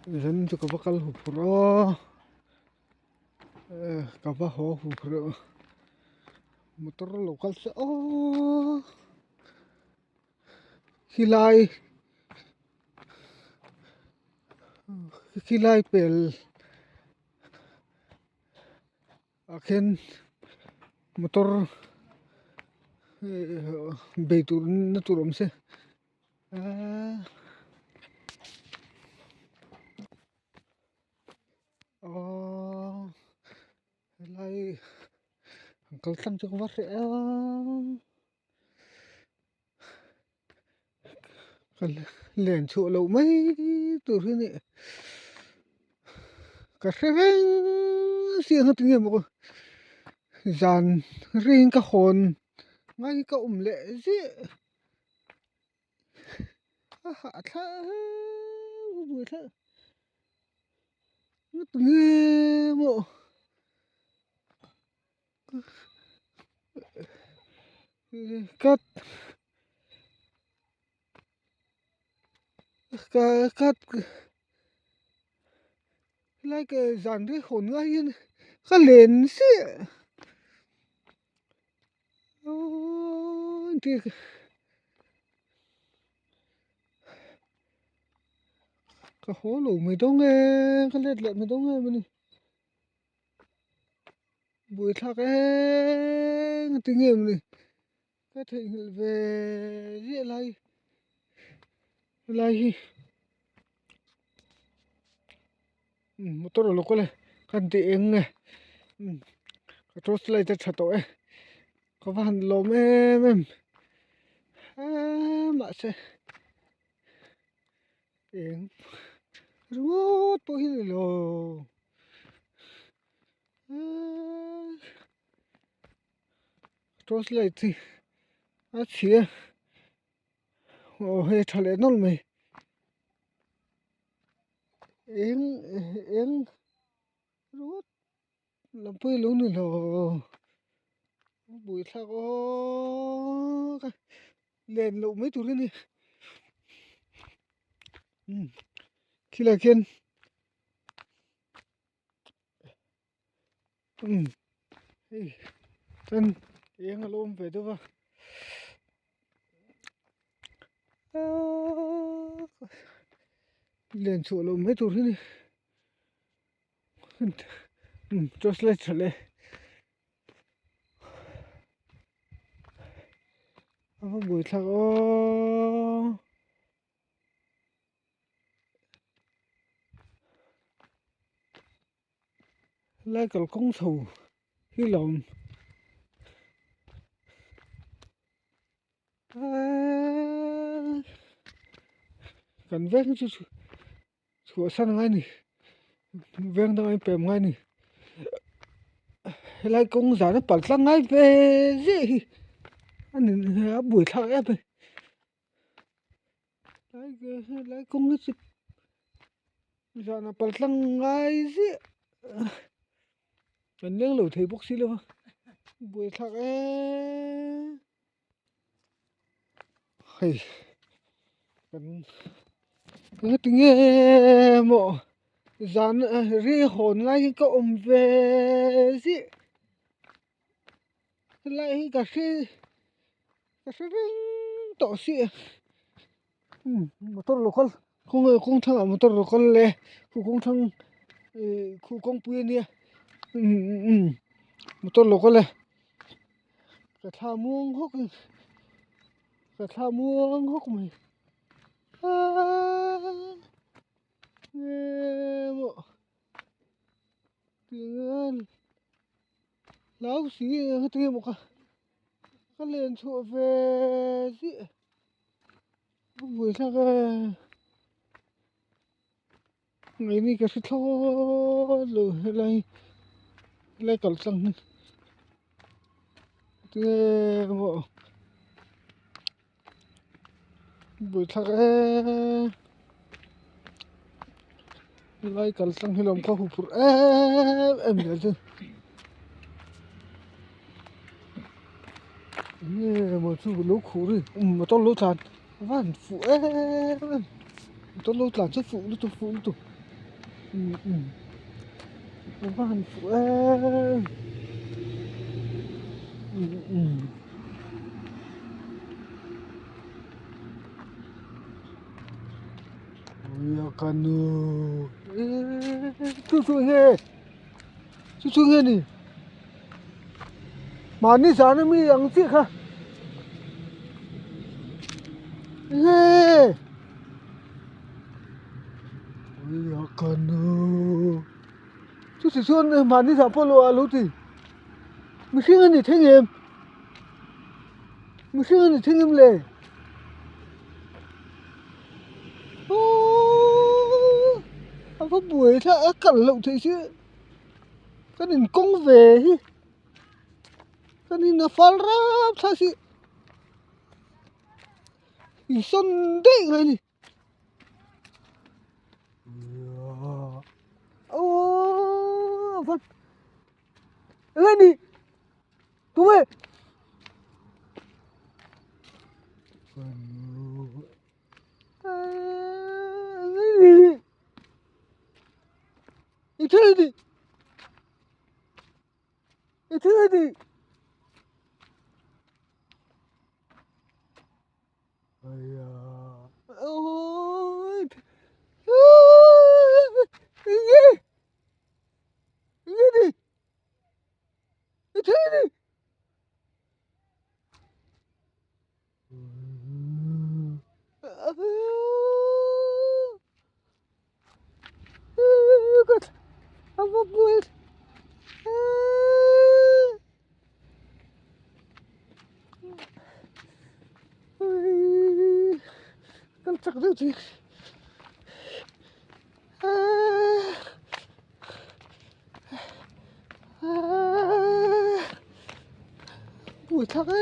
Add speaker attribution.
Speaker 1: Zan chu ka va kal hu phurh a ka va haw hu phurh a motor lo kal se aw khilai khilai pel ah khian motor bei tur na tur awm se aaa aww helai an kal tlang chu ka va hreh a ka len chhuah loh mai tur hi a ni ka hre reng si ang a tinge maw zan ring ka hawn ngai ka awm leh ziah a hahthlak buaithlak nge maw. Kat kat helai ka zan rei hawn ngai hian ka len chiah ka haw lo mai dawn nge ka let leh mai dawn nge mawni. Buaithlak eng a ti nge mawni ka theihnghilh ve ziah lai helai hi umm motor a lo kal e ka han ti eng nge umm ka torch light a tha tawh e ka va han lawm em em eee mahse eng ringawt pawh hi a ni lo. Torch light hi a chhia aw hei a tha leh nawlh mai eng eng ringawt lam pawh hi a lo ni lo buaithlak aw ka len loh mai tur a ni khilai khian. Umm hei chuan eng a lo awm ve deuh va aaa len chhuah loh mai tur hi ni umm torch light tha leh a va buaithlak aww. Helai kalkawng chho hi la awm eeee kan veng chu chhuahsan a ngai a ni veng dangah in pem ngai a ni helai kawng zan a pal tlang ngai ve ziah hi a ni a buaithlak em a ni. Helai kawng hi chu zan ah pal tlang ngai ziah kan leng lo thei bawk si lo va buaithlak em hei kan engati nge maw zan ri hawn lai hi ka awm ve ziah helai hi ka hre ka hre reng tawh si a umm motor lo kal khawnge kawng thlangah motor lo kal le khu kawng thlang ihh khu kawngpui ania umm motor lo kal e ka thla muang hawk in ka thla muang hawk mai aaa emaw tinge hlau si heti emaw ka ka len chhuah ve chiah a buaithlak e ngaihni ka hre thlawt lo helai helai kal tlang hi tinge maw buaithlak e helai kal tlang hi lawm kha huphurh em em zel chu enge maw chu lo khuh ri umm motor lo tlan a van fuh em em motor lo tlan chu fuh lutuk fuh lutuk. A va han fuh em Ui ka nu chu chu nge chu chu nge ni mahni zan ami ang chiah kha nge. Ui ka nu chuti chuan mahni zah pawh lo a lo ti mihring a ni thei ngem mihring a ni thei ngem le aww a va buai thlak a kal loh theih si kan inkawng ve hi kan in a fal rap thlak si insawn daih ngai a ni. Eng ni tunge i thil ni i thil ni. Kan chak deuh chi buai thlak e.